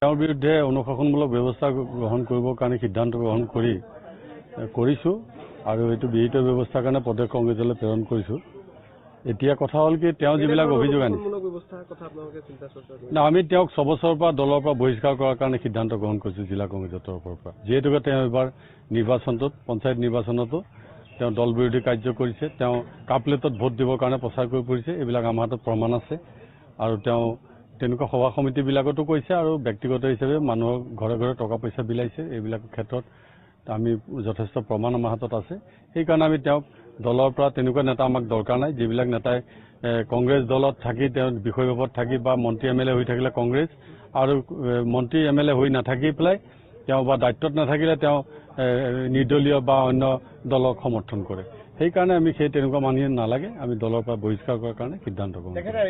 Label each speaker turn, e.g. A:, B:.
A: তেওঁৰ বিৰুদ্ধে অনুশাসনমূলক ব্যৱস্থা গ্ৰহণ কৰিবৰ কাৰণে সিদ্ধান্ত গ্ৰহণ কৰিছোঁ আৰু এইটো বিহিত ব্যৱস্থাৰ কাৰণে প্ৰদেশ কংগ্ৰেছলৈ প্ৰেৰণ কৰিছোঁ। এতিয়া কথা হ'ল কি, তেওঁ যিবিলাক অভিযোগ আনিছে, আমি তেওঁক 6 বছৰৰ পৰা দলৰ পৰা বহিষ্কাৰ কৰাৰ কাৰণে সিদ্ধান্ত গ্ৰহণ কৰিছোঁ জিলা কংগ্ৰেছৰ তৰফৰ পৰা। যিহেতুকে তেওঁ এইবাৰ নিৰ্বাচনটোত, পঞ্চায়ত নিৰ্বাচনতো তেওঁ দল বিৰোধী কাৰ্য কৰিছে, তেওঁ কাপলেটত ভোট দিবৰ কাৰণে প্ৰচাৰ কৰি ফুৰিছে, এইবিলাক আমাৰ হাতত প্ৰমাণ আছে। আৰু তেওঁ তেনেকুৱা সভা সমিতিবিলাকতো কৈছে আৰু ব্যক্তিগত হিচাপে মানুহৰ ঘৰে ঘৰে টকা পইচা বিলাইছে, এইবিলাক ক্ষেত্ৰত আমি যথেষ্ট প্ৰমাণ আমাৰ হাতত আছে। সেইকাৰণে আমি তেওঁক দলৰ পৰা, তেনেকুৱা নেতা আমাক দৰকাৰ নাই, যিবিলাক নেতাই কংগ্ৰেছ দলত থাকি, তেওঁ বিষয়ববত থাকি বা মন্ত্ৰী এম এল এ হৈ থাকিলে কংগ্ৰেছ, আৰু মন্ত্ৰী এম এল এ হৈ নাথাকি পেলাই তেওঁ বা দায়িত্বত নাথাকিলে তেওঁ নিৰ্দলীয় বা অন্য দলক সমৰ্থন কৰে। সেইকাৰণে আমি সেই তেনেকুৱা মানুহ নালাগে, আমি দলৰ পৰা বহিষ্কাৰ কৰাৰ কাৰণে সিদ্ধান্ত গ্ৰহণ কৰিছোঁ।